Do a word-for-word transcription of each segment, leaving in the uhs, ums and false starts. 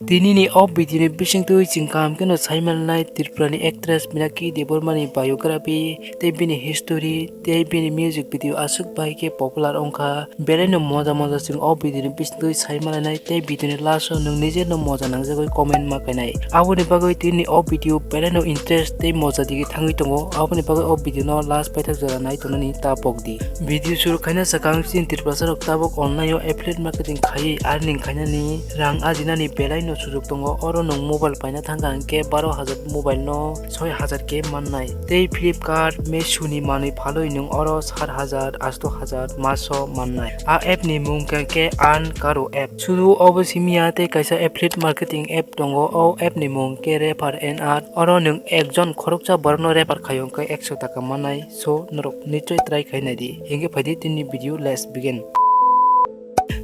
Tini ni o video ni bisingtwi chwng kaham kheno sai manlai Tripura ni actress Pinaki Debbarma ni biography tei bini history tei bini music video aswk bai khe popular wngkha. Belai no moja moja chwng o video ni bisingtwi sai manlai tei video ni last o nwng nije no moja nangjagwi comment ma khainai. Aboni bagwi tini o video belai no interest tei moja digi thangwi tongo. Aboni bagwi o video no last paithak jora nai tongnani ta pok di. Video suru khaina swkang chini Tiprasa rok tabuk online o affiliate marketing khaiwi earning khainani rang ajinani belai no sujuk tongo. Oro nwng mobile paina thangkha hwnkhe baro hajar mobile no soi hajar khe mannai. Tei Flipkart, Meesho ni manwi phalwi nwng oro sat hajar, asto hajar maso mannai. A app ni mung khe, khe Earn Karo app. Sudu obo simiya tei kaisa affiliate marketing app tongo. O app ni mung khe Refer and Earn. Oro nwng ekjon khoroksa borokno refer khaio hwnkhe ekso taka mannai. So, norok nichoi try khai nai di. Hinkhe phai di tini video, let's begin.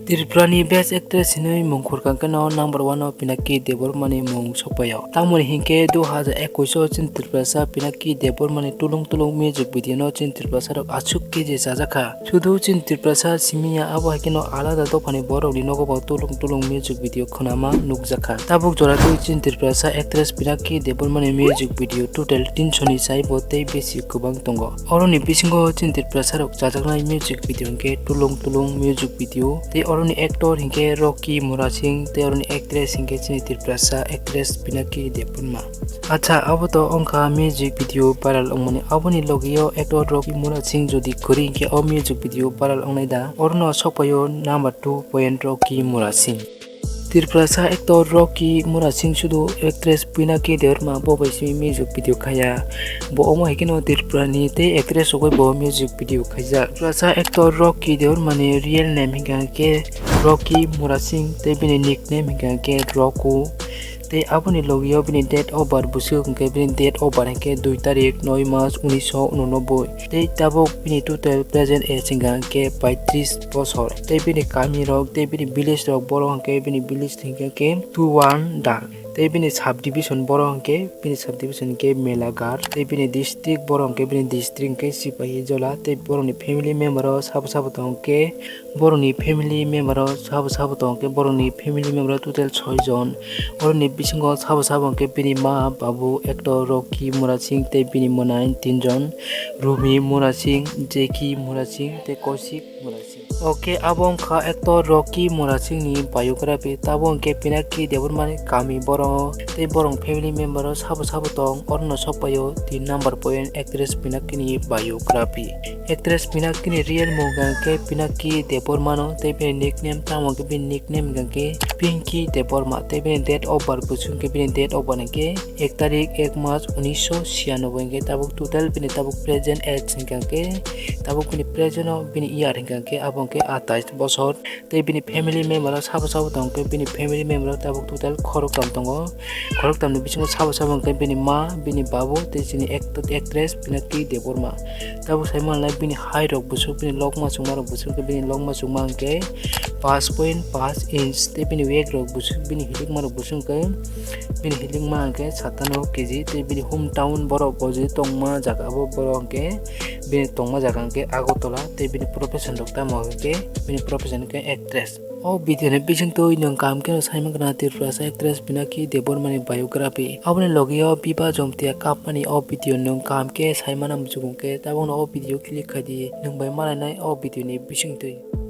Tripura ni best actress hinwi mung khurkang khe no number one o Pinaki Debbarma ni mung sokpaio. Tamoni hinkhe dui hajar ekush o chini Tiprasa Pinaki Debbarma ni tulung tulung music video no chini Tiprasa rok aswk khe je chajakha. Sudu chini Tiprasa simiya abo hai kheno alada dophani borok ni nogo bo tulung tulung music video khwnama nukjakha. Tabuk jora twi chini Tiprasa actress Pinaki Debbarma ni music video total tinsho ni saibo tei besi kwbang tongo. Oroni bisingo chini Tiprasa rok chajaknai music video hinkhe Tulung Tulung music video, tei oroni actor hinkhe Rocky Murasing, tei oroni actress hinkhe chini Tiprasa actress Pinaki Debbarma. Acha, abo to wngkha music video viral wngmani. Aboni logio actor Rocky Murasing jodi kwrwi hinkhe o music video viral wngnai da? Orono sokpaio number two point Rocky Murasing. Tiprasa actor Rocky Murasing sudu actress Pinaki Debbarma bo bai simi music video khaya. Bo omo hai kheno Tripura ni tei actress rok bai bo music video khaijak. Tiprasa actor Rocky Debbarma ni real name hinkha khe Rocky Murasing tei bini nickname hinkha khe Roku. Tei aboni logio bini date of birth bwswk hinkhe bini date of birth hinkhe dui tarik noi mas unisho unonoboi. Tei tabuk bini total present age hinkha khe paitris bosor. Tei bini kami rok tei bini village rok borok hinkhe bini village hinkha khe Tuwan Dal. Tei bini subdivision borok hinkhe bini subdivision hinkhe Melagar. Tei bini district borok hinkhe bini district hinkhe Sipahijola. Tei borokni family member o sabo sabo tong hinkhe Borokni family member o sabo sabo tong khe, borokni family member o total soi jon. Borokni bisingo sabo sabo khe bini ma, babu, actor Rocky Murasing tei bini mwnai tin jon, Rumi Murasing, Jackie Murasing tei Kaushik Murasing. Okay, abo wngkha actor Rocky Murasing ni biography. Tabuk hwnkhe Pinaki Debbarma ni kami borok tei borok family member o sabo sabo tong, orono sokpaio tin number point actress Pinaki ni biography. Actress Pinaki ni real mung hwnkha khe Pinaki Debbarma no, tei bini nickname tamo khe bini nickname hwnkha khe Pinky Debbarma, tei bini date of birth bwswk hwnkhe bini date of birth hwnkhe ek tarik ek mas unisho chiyanoboi hwnkhe tabuk total bini tabuk present age hwnkha khe tabuk bini present o bini year hwnkha khe abo hwnkhe atais bosor. Tei bini family member o sabo sabo tong khe bini family member o tabuk total khoroktham tongo. Khoroktham ni bisingo sabo sabo hwnkhe bini ma, bini babu tei chini act-, actress Pinaki Debbarma. Tabuk sai manlai bini height rok bwswk, bini lokma chwngma rok bwswk, bini lokma chwngma hwnkhe paanch point paanch inch tei bini weight rok bwswk, bini hilikma rok bwswk hwnkhe, bini hilikma hwnkhe satano kg tei bini hometown borok bo je tongma jaga bo borok hwnkhe bini tongma jaga hwnkhe Agartala tei bini profession rok tamo hwnkhe bini profession hwnkhe actress. O video ni bisingtwi nwng kaham kheno sai mankha na Tiprasa actress Pinaki Debbarma ni biography. Aboni logio Biba Jomtia kapmani o video nwng kaham khe sai mana muchungo khe tabukno o video click khai di nwng bai malainai o video ni bisingtwi.